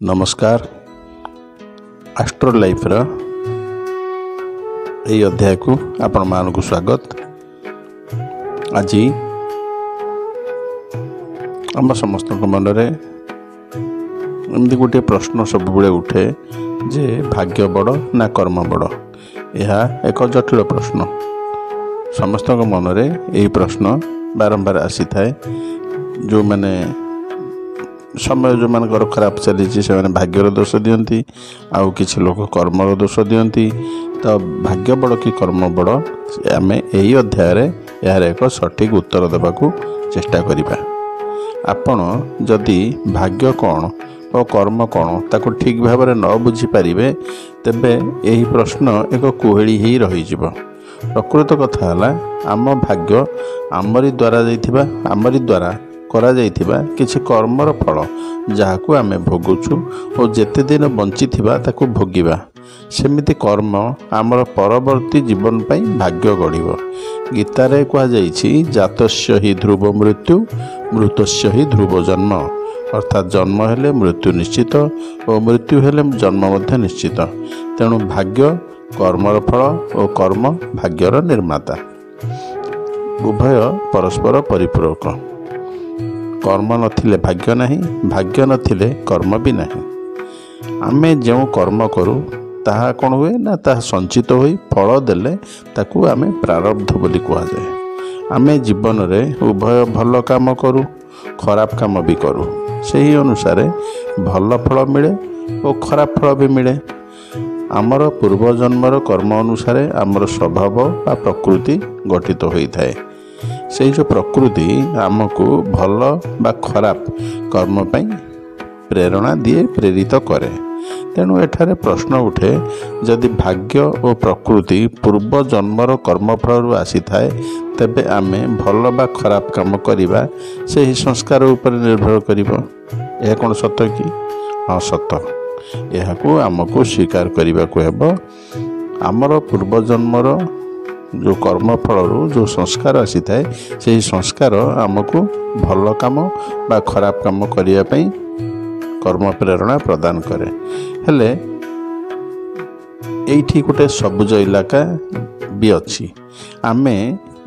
ନମସ୍କାର। ଆଷ୍ଟ୍ରୋ ଲାଇଫ୍ର ଏହି ଅଧ୍ୟାୟକୁ ଆପଣମାନଙ୍କୁ ସ୍ୱାଗତ। ଆଜି ଆମ ସମସ୍ତଙ୍କ ମନରେ ଏମିତି ଗୋଟିଏ ପ୍ରଶ୍ନ ସବୁବେଳେ ଉଠେ ଯେ ଭାଗ୍ୟ ବଡ଼ ନା କର୍ମ ବଡ଼? ଏହା ଏକ ଜଟିଳ ପ୍ରଶ୍ନ। ସମସ୍ତଙ୍କ ମନରେ ଏହି ପ୍ରଶ୍ନ ବାରମ୍ବାର ଆସିଥାଏ। ଯେଉଁମାନେ ସମୟ ଯେଉଁମାନଙ୍କର ଖରାପ ଚାଲିଛି, ସେମାନେ ଭାଗ୍ୟର ଦୋଷ ଦିଅନ୍ତି, ଆଉ କିଛି ଲୋକ କର୍ମର ଦୋଷ ଦିଅନ୍ତି। ତ ଭାଗ୍ୟ ବଡ଼ କି କର୍ମ ବଡ଼, ଆମେ ଏହି ଅଧ୍ୟାୟରେ ଏହାର ଏକ ସଠିକ୍ ଉତ୍ତର ଦେବାକୁ ଚେଷ୍ଟା କରିବା। ଆପଣ ଯଦି ଭାଗ୍ୟ କ'ଣ ଓ କର୍ମ କ'ଣ ତାକୁ ଠିକ୍ ଭାବରେ ନ ବୁଝିପାରିବେ, ତେବେ ଏହି ପ୍ରଶ୍ନ ଏକ କୁହେଳି ହେଇ ରହିଯିବ। ପ୍ରକୃତ କଥା ହେଲା, ଆମ ଭାଗ୍ୟ ଆମରି ଦ୍ୱାରା ଯାଇଥିବା, ଆମରି ଦ୍ୱାରା କରାଯାଇଥିବା କିଛି କର୍ମର ଫଳ, ଯାହାକୁ ଆମେ ଭୋଗୁଛୁ ଓ ଯେତେ ଦିନ ବଞ୍ଚିଥିବା ତାକୁ ଭୋଗିବା। ସେମିତି କର୍ମ ଆମର ପରବର୍ତ୍ତୀ ଜୀବନ ପାଇଁ ଭାଗ୍ୟ ଗଢ଼ିବ। ଗୀତାରେ କୁହାଯାଇଛି, ଜାତସ୍ୟ ହି ଧ୍ରୁବ ମୃତ୍ୟୁ, ମୃତସ୍ୟ ହି ଧ୍ରୁବ ଜନ୍ମ। ଅର୍ଥାତ୍ ଜନ୍ମ ହେଲେ ମୃତ୍ୟୁ ନିଶ୍ଚିତ ଓ ମୃତ୍ୟୁ ହେଲେ ଜନ୍ମ ମଧ୍ୟ ନିଶ୍ଚିତ। ତେଣୁ ଭାଗ୍ୟ କର୍ମର ଫଳ ଓ କର୍ମ ଭାଗ୍ୟର ନିର୍ମାତା, ଉଭୟ ପରସ୍ପର ପରିପୂରକ। କର୍ମ ନଥିଲେ ଭାଗ୍ୟ ନାହିଁ, ଭାଗ୍ୟ ନଥିଲେ କର୍ମ ବି ନାହିଁ। ଆମେ ଯେଉଁ କର୍ମ କରୁ ତାହା କ'ଣ ହୁଏ ନା ତାହା ସଞ୍ଚିତ ହୋଇ ଫଳ ଦେଲେ ତାକୁ ଆମେ ପ୍ରାରବ୍ଧ ବୋଲି କୁହାଯାଏ। ଆମେ ଜୀବନରେ ଉଭୟ ଭଲ କାମ କରୁ, ଖରାପ କାମ ବି କରୁ। ସେହି ଅନୁସାରେ ଭଲ ଫଳ ମିଳେ ଓ ଖରାପ ଫଳ ବି ମିଳେ। ଆମର ପୂର୍ବଜନ୍ମର କର୍ମ ଅନୁସାରେ ଆମର ସ୍ୱଭାବ ବା ପ୍ରକୃତି ଗଠିତ ହୋଇଥାଏ। ସେଇ ଯେଉଁ ପ୍ରକୃତି ଆମକୁ ଭଲ ବା ଖରାପ କର୍ମ ପାଇଁ ପ୍ରେରଣା ଦିଏ, ପ୍ରେରିତ କରେ। ତେଣୁ ଏଠାରେ ପ୍ରଶ୍ନ ଉଠେ, ଯଦି ଭାଗ୍ୟ ଓ ପ୍ରକୃତି ପୂର୍ବ ଜନ୍ମର କର୍ମଫଳରୁ ଆସିଥାଏ, ତେବେ ଆମେ ଭଲ ବା ଖରାପ କାମ କରିବା ସେହି ସଂସ୍କାର ଉପରେ ନିର୍ଭର କରିବ। ଏହା କ'ଣ ସତ କି? ହଁ, ସତ। ଏହାକୁ ଆମକୁ ସ୍ୱୀକାର କରିବାକୁ ହେବ। ଆମର ପୂର୍ବଜନ୍ମର ଯେଉଁ କର୍ମଫଳରୁ ଯେଉଁ ସଂସ୍କାର ଆସିଥାଏ, ସେହି ସଂସ୍କାର ଆମକୁ ଭଲ କାମ ବା ଖରାପ କାମ କରିବା ପାଇଁ କର୍ମ ପ୍ରେରଣା ପ୍ରଦାନ କରେ। ହେଲେ ଏଇଠି ଗୋଟେ ସବୁଜ ଇଲାକା ବି ଅଛି। ଆମେ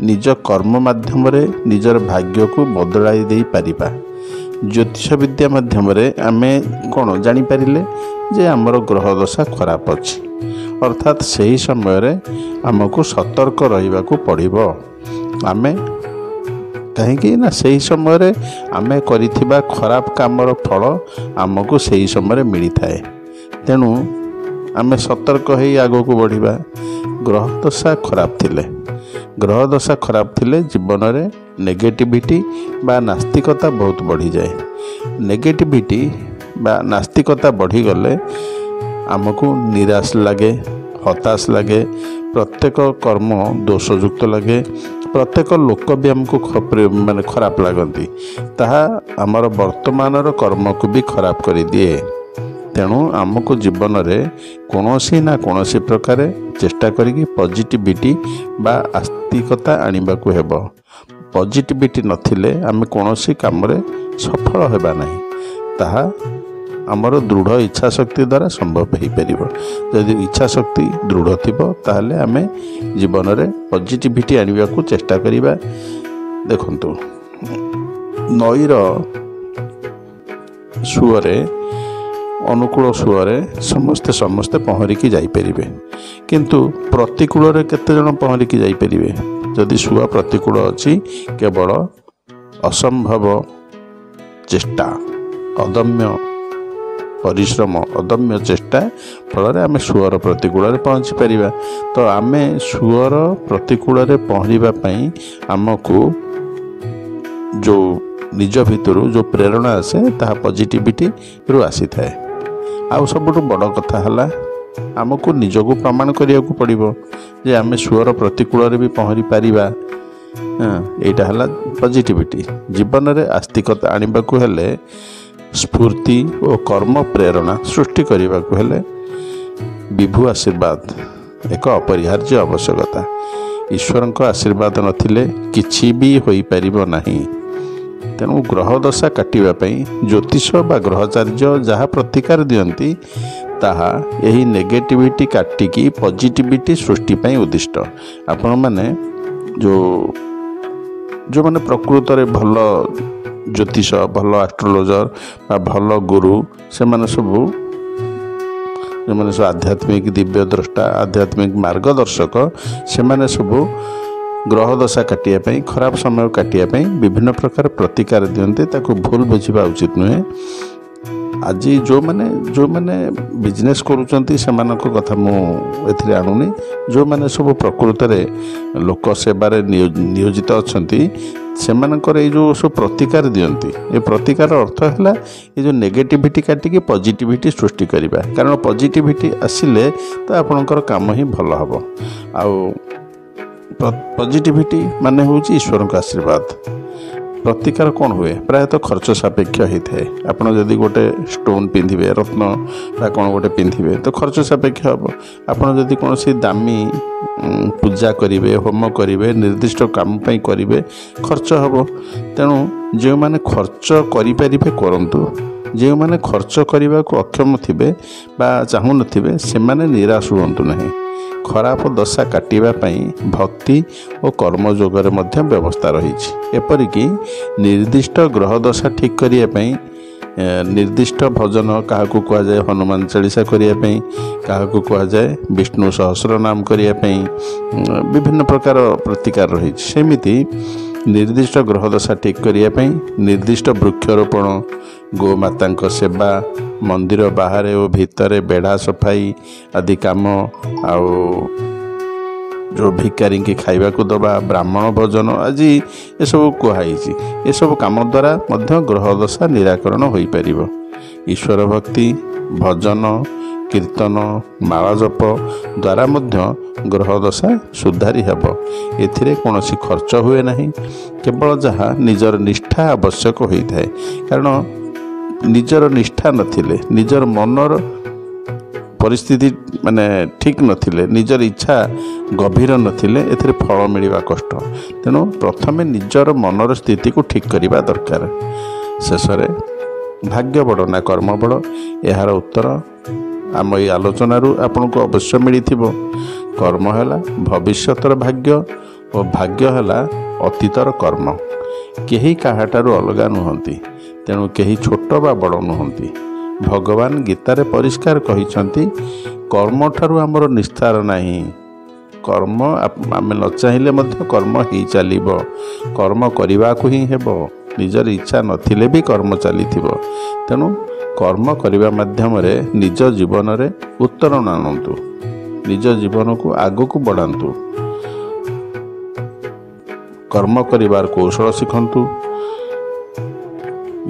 ନିଜ କର୍ମ ମାଧ୍ୟମରେ ନିଜର ଭାଗ୍ୟକୁ ବଦଳାଇ ଦେଇପାରିବା। ଜ୍ୟୋତିଷ ବିଦ୍ୟା ମାଧ୍ୟମରେ ଆମେ କ'ଣ ଜାଣିପାରିଲେ ଯେ ଆମର ଗ୍ରହ ଦଶା ଖରାପ ଅଛି, ଅର୍ଥାତ୍ ସେହି ସମୟରେ ଆମକୁ ସତର୍କ ରହିବାକୁ ପଡ଼ିବ। ଆମେ କାହିଁକି ନା ସେହି ସମୟରେ ଆମେ କରିଥିବା ଖରାପ କାମର ଫଳ ଆମକୁ ସେହି ସମୟରେ ମିଳିଥାଏ। ତେଣୁ ଆମେ ସତର୍କ ହେଇ ଆଗକୁ ବଢ଼ିବା। ଗ୍ରହ ଦଶା ଖରାପ ଥିଲେ, ଗ୍ରହ ଦଶା ଖରାପ ଥିଲେ ଜୀବନରେ ନେଗେଟିଭିଟି ବା ନାସ୍ତିକତା ବହୁତ ବଢ଼ିଯାଏ। ନେଗେଟିଭିଟି ବା ନାସ୍ତିକତା ବଢ଼ିଗଲେ ଆମକୁ ନିରାଶ ଲାଗେ, ହତାଶ ଲାଗେ, ପ୍ରତ୍ୟେକ କର୍ମ ଦୋଷଯୁକ୍ତ ଲାଗେ, ପ୍ରତ୍ୟେକ ଲୋକ ବି ଆମକୁ ମାନେ ଖରାପ ଲାଗନ୍ତି। ତାହା ଆମର ବର୍ତ୍ତମାନର କର୍ମକୁ ବି ଖରାପ କରିଦିଏ। ତେଣୁ ଆମକୁ ଜୀବନରେ କୌଣସି ନା କୌଣସି ପ୍ରକାରେ ଚେଷ୍ଟା କରିକି ପଜିଟିଭିଟି ବା ଆସ୍ତିକତା ଆଣିବାକୁ ହେବ। ପଜିଟିଭିଟି ନଥିଲେ ଆମେ କୌଣସି କାମରେ ସଫଳ ହେବା ନାହିଁ। ତାହା ଆମର ଦୃଢ଼ ଇଚ୍ଛା ଶକ୍ତି ଦ୍ୱାରା ସମ୍ଭବ ହୋଇପାରିବ। ଯଦି ଇଚ୍ଛା ଶକ୍ତି ଦୃଢ଼ ଥିବ, ତାହେଲେ ଆମେ ଜୀବନରେ ପଜିଟିଭିଟି ଆଣିବାକୁ ଚେଷ୍ଟା କରିବା। ଦେଖନ୍ତୁ, ନଈର ସୁଅରେ, ଅନୁକୂଳ ସୁଅରେ ସମସ୍ତେ ସମସ୍ତେ ପହଁରିକି ଯାଇପାରିବେ, କିନ୍ତୁ ପ୍ରତିକୂଳରେ କେତେଜଣ ପହଁରିକି ଯାଇପାରିବେ? ଯଦି ସୁଅ ପ୍ରତିକୂଳ ଅଛି, କେବଳ ଅସମ୍ଭବ ଚେଷ୍ଟା, ଅଦମ୍ୟ ପରିଶ୍ରମ, ଅଦମ୍ୟ ଚେଷ୍ଟା ଫଳରେ ଆମେ ସୁଅର ପ୍ରତିକୂଳରେ ପହଞ୍ଚି ପାରିବା। ତ ଆମେ ସୁଅର ପ୍ରତିକୂଳରେ ପହଁରିବା ପାଇଁ ଆମକୁ ଯେଉଁ ନିଜ ଭିତରୁ ଯେଉଁ ପ୍ରେରଣା ଆସେ, ତାହା ପଜିଟିଭିଟିରୁ ଆସିଥାଏ। ଆଉ ସବୁଠୁ ବଡ଼ କଥା ହେଲା, ଆମକୁ ନିଜକୁ ପ୍ରମାଣ କରିବାକୁ ପଡ଼ିବ ଯେ ଆମେ ସୁଅର ପ୍ରତିକୂଳରେ ବି ପହଁରି ପାରିବା। ଏଇଟା ହେଲା ପଜିଟିଭିଟି। ଜୀବନରେ ଆସ୍ତିକତା ଆଣିବାକୁ ହେଲେ, ସ୍ଫୂର୍ତ୍ତି ଓ କର୍ମ ପ୍ରେରଣା ସୃଷ୍ଟି କରିବାକୁ ହେଲେ ବିଭୁ ଆଶୀର୍ବାଦ ଏକ ଅପରିହାର୍ଯ୍ୟ ଆବଶ୍ୟକତା। ଈଶ୍ୱରଙ୍କ ଆଶୀର୍ବାଦ ନଥିଲେ କିଛି ବି ହୋଇପାରିବ ନାହିଁ। ତେଣୁ ଗ୍ରହ ଦଶା କାଟିବା ପାଇଁ ଜ୍ୟୋତିଷ ବା ଗ୍ରହାଚାର୍ଯ୍ୟ ଯାହା ପ୍ରତିକାର ଦିଅନ୍ତି, ତାହା ଏହି ନେଗେଟିଭିଟି କାଟିକି ପଜିଟିଭିଟି ସୃଷ୍ଟି ପାଇଁ ଉଦ୍ଦିଷ୍ଟ। ଆପଣମାନେ ଯେଉଁମାନେ ପ୍ରକୃତରେ ଭଲ ଜ୍ୟୋତିଷ, ଭଲ ଆଷ୍ଟ୍ରୋଲୋଜର ବା ଭଲ ଗୁରୁ, ସେମାନେ ସବୁ ଯେଉଁମାନେ ସବୁ ଆଧ୍ୟାତ୍ମିକ ଦିବ୍ୟ ଦ୍ରଷ୍ଟା, ଆଧ୍ୟାତ୍ମିକ ମାର୍ଗଦର୍ଶକ, ସେମାନେ ସବୁ ଗ୍ରହ ଦଶା କାଟିବା ପାଇଁ, ଖରାପ ସମୟ କାଟିବା ପାଇଁ ବିଭିନ୍ନ ପ୍ରକାର ପ୍ରତିକାର ଦିଅନ୍ତି। ତାକୁ ଭୁଲ ବୁଝିବା ଉଚିତ ନୁହେଁ। ଆଜି ଯେଉଁମାନେ ବିଜନେସ୍ କରୁଛନ୍ତି, ସେମାନଙ୍କ କଥା ମୁଁ ଏଥିରେ ଆଣୁନି। ଯେଉଁମାନେ ସବୁ ପ୍ରକୃତରେ ଲୋକ ସେବାରେ ନିୟୋଜିତ ଅଛନ୍ତି, ସେମାନଙ୍କର ଏଇ ଯେଉଁ ସବୁ ପ୍ରତିକାର ଦିଅନ୍ତି, ଏ ପ୍ରତିକାର ଅର୍ଥ ହେଲା ଏ ଯେଉଁ ନେଗେଟିଭିଟି କାଟିକି ପଜିଟିଭିଟି ସୃଷ୍ଟି କରିବା। କାରଣ ପଜିଟିଭିଟି ଆସିଲେ ତ ଆପଣଙ୍କର କାମ ହିଁ ଭଲ ହେବ। ଆଉ ପଜିଟିଭିଟି ମାନେ ହେଉଛି ଈଶ୍ୱରଙ୍କ ଆଶୀର୍ବାଦ। ପ୍ରତିକାର କ'ଣ ହୁଏ? ପ୍ରାୟତଃ ଖର୍ଚ୍ଚ ସାପେକ୍ଷ ହେଇଥାଏ। ଆପଣ ଯଦି ଗୋଟେ ଷ୍ଟୋନ୍ ପିନ୍ଧିବେ, ରତ୍ନ ବା କ'ଣ ଗୋଟେ ପିନ୍ଧିବେ, ତ ଖର୍ଚ୍ଚ ସାପେକ୍ଷ ହେବ। ଆପଣ ଯଦି କୌଣସି ଦାମୀ ପୂଜା କରିବେ, ହୋମ କରିବେ, ନିର୍ଦ୍ଦିଷ୍ଟ କାମ ପାଇଁ କରିବେ, ଖର୍ଚ୍ଚ ହେବ। ତେଣୁ ଯେଉଁମାନେ ଖର୍ଚ୍ଚ କରିପାରିବେ କରନ୍ତୁ। ଯେଉଁମାନେ ଖର୍ଚ୍ଚ କରିବାକୁ ଅକ୍ଷମ ଥିବେ ବା ଚାହୁଁନଥିବେ, ସେମାନେ ନିରାଶ ହୁଅନ୍ତୁ ନାହିଁ। ଖରାପ ଦଶା କାଟିବା ପାଇଁ ଭକ୍ତି ଓ କର୍ମଯୋଗରେ ମଧ୍ୟ ବ୍ୟବସ୍ଥା ରହିଛି। ଏପରିକି ନିର୍ଦ୍ଦିଷ୍ଟ ଗ୍ରହ ଦଶା ଠିକ୍ କରିବା ପାଇଁ ନିର୍ଦ୍ଦିଷ୍ଟ ଭଜନ, କାହାକୁ କୁହାଯାଏ ହନୁମାନ ଚାଳିଶା କରିବା ପାଇଁ, କାହାକୁ କୁହାଯାଏ ବିଷ୍ଣୁ ସହସ୍ର ନାମ କରିବା ପାଇଁ, ବିଭିନ୍ନ ପ୍ରକାର ପ୍ରତିକାର ରହିଛି। ସେମିତି ନିର୍ଦ୍ଦିଷ୍ଟ ଗ୍ରହ ଦଶା ଠିକ୍ କରିବା ପାଇଁ ନିର୍ଦ୍ଦିଷ୍ଟ ବୃକ୍ଷରୋପଣ, ଗୋମାତାଙ୍କ ସେବା, ମନ୍ଦିର ବାହାରେ ଓ ଭିତରେ ବେଢ଼ା ସଫାଇ ଆଦି କାମ, ଆଉ ଯେଉଁ ଭିକାରୀଙ୍କି ଖାଇବାକୁ ଦେବା, ବ୍ରାହ୍ମଣ ଭୋଜନ ଆଜି ଏସବୁ କୁହାହେଇଛି। ଏସବୁ କାମ ଦ୍ୱାରା ମଧ୍ୟ ଗ୍ରହ ଦଶା ନିରାକରଣ ହୋଇପାରିବ। ଈଶ୍ୱର ଭକ୍ତି, ଭଜନ, କୀର୍ତ୍ତନ, ମାଳା ଜପ ଦ୍ୱାରା ମଧ୍ୟ ଗ୍ରହ ଦଶା ସୁଧାରି ହେବ। ଏଥିରେ କୌଣସି ଖର୍ଚ୍ଚ ହୁଏ ନାହିଁ, କେବଳ ଯାହା ନିଜର ନିଷ୍ଠା ଆବଶ୍ୟକ ହୋଇଥାଏ। କାରଣ ନିଜର ନିଷ୍ଠା ନଥିଲେ, ନିଜର ମନର ପରିସ୍ଥିତି ମାନେ ଠିକ୍ ନଥିଲେ, ନିଜର ଇଚ୍ଛା ଗଭୀର ନଥିଲେ ଏଥିରେ ଫଳ ମିଳିବା କଷ୍ଟ। ତେଣୁ ପ୍ରଥମେ ନିଜର ମନର ସ୍ଥିତିକୁ ଠିକ୍ କରିବା ଦରକାର। ଶେଷରେ ଭାଗ୍ୟ ବଡ଼ ନା କର୍ମ ବଡ଼? ଏହାର ଉତ୍ତର ଆମ ଏଇ ଆଲୋଚନାରୁ ଆପଣଙ୍କୁ ଅବଶ୍ୟ ମିଳିଥିବ। କର୍ମ ହେଲା ଭବିଷ୍ୟତର ଭାଗ୍ୟ ଓ ଭାଗ୍ୟ ହେଲା ଅତୀତର କର୍ମ। କେହି କାହାଠାରୁ ଅଲଗା ନୁହନ୍ତି, ତେଣୁ କେହି ଛୋଟ ବା ବଡ଼ ନୁହନ୍ତି। ଭଗବାନ ଗୀତାରେ ପରିଷ୍କାର କହିଛନ୍ତି, କର୍ମଠାରୁ ଆମର ନିସ୍ତାର ନାହିଁ। କର୍ମ ଆମେ ନ ଚାହିଁଲେ ମଧ୍ୟ କର୍ମ ହେଇ ଚାଲିବ। କର୍ମ କରିବାକୁ ହିଁ ହେବ। ନିଜର ଇଚ୍ଛା ନଥିଲେ ବି କର୍ମ ଚାଲିଥିବ। ତେଣୁ କର୍ମ କରିବା ମାଧ୍ୟମରେ ନିଜ ଜୀବନରେ ଉତ୍ତରଣ ଆଣନ୍ତୁ, ନିଜ ଜୀବନକୁ ଆଗକୁ ବଢ଼ାନ୍ତୁ, କର୍ମ କରିବାର କୌଶଳ ଶିଖନ୍ତୁ।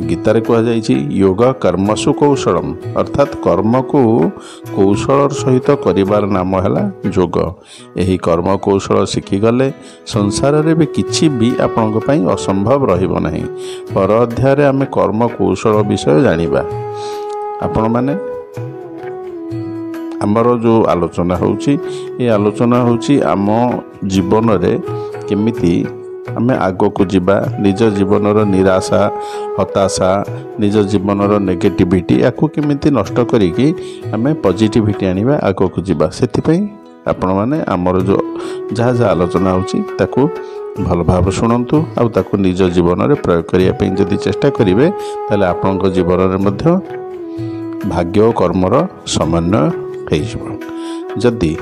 ଗୀତାରେ କୁହାଯାଇଛି, ଯୋଗ କର୍ମସୁ କୌଶଳମ, ଅର୍ଥାତ୍ କର୍ମକୁ କୌଶଳର ସହିତ କରିବାର ନାମ ହେଲା ଯୋଗ। ଏହି କର୍ମ କୌଶଳ ଶିଖିଗଲେ ସଂସାରରେ ବି କିଛି ବି ଆପଣଙ୍କ ପାଇଁ ଅସମ୍ଭବ ରହିବ ନାହିଁ। ପର ଅଧ୍ୟାୟରେ ଆମେ କର୍ମ କୌଶଳ ବିଷୟ ଜାଣିବା। ଆପଣମାନେ ଆମର ଯେଉଁ ଆଲୋଚନା ହେଉଛି, ଏ ଆଲୋଚନା ହେଉଛି ଆମ ଜୀବନରେ କେମିତି ଆମେ ଆଗକୁ ଯିବା, ନିଜ ଜୀବନର ନିରାଶା, ହତାଶା, ନିଜ ଜୀବନର ନେଗେଟିଭିଟି ୟାକୁ କେମିତି ନଷ୍ଟ କରିକି ଆମେ ପଜିଟିଭିଟି ଆଣିବା, ଆଗକୁ ଯିବା। ସେଥିପାଇଁ ଆପଣମାନେ ଆମର ଯେଉଁ ଯାହା ଯାହା ଆଲୋଚନା ହେଉଛି ତାକୁ ଭଲ ଭାବରେ ଶୁଣନ୍ତୁ, ଆଉ ତାକୁ ନିଜ ଜୀବନରେ ପ୍ରୟୋଗ କରିବା ପାଇଁ ଯଦି ଚେଷ୍ଟା କରିବେ, ତାହେଲେ ଆପଣଙ୍କ ଜୀବନରେ ମଧ୍ୟ ଭାଗ୍ୟ ଓ କର୍ମର ସମନ୍ୱୟ ହେଇଯିବ। ଯଦି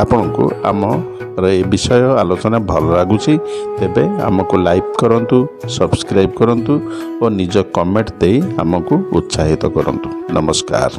ଆପଣଙ୍କୁ ଆମର ଏ ବିଷୟ ଆଲୋଚନା ଭଲ ଲାଗୁଛି, ତେବେ ଆମକୁ ଲାଇକ୍ କରନ୍ତୁ, ସବସ୍କ୍ରାଇବ୍ କରନ୍ତୁ ଓ ନିଜ କମେଣ୍ଟ ଦେଇ ଆମକୁ ଉତ୍ସାହିତ କରନ୍ତୁ। ନମସ୍କାର।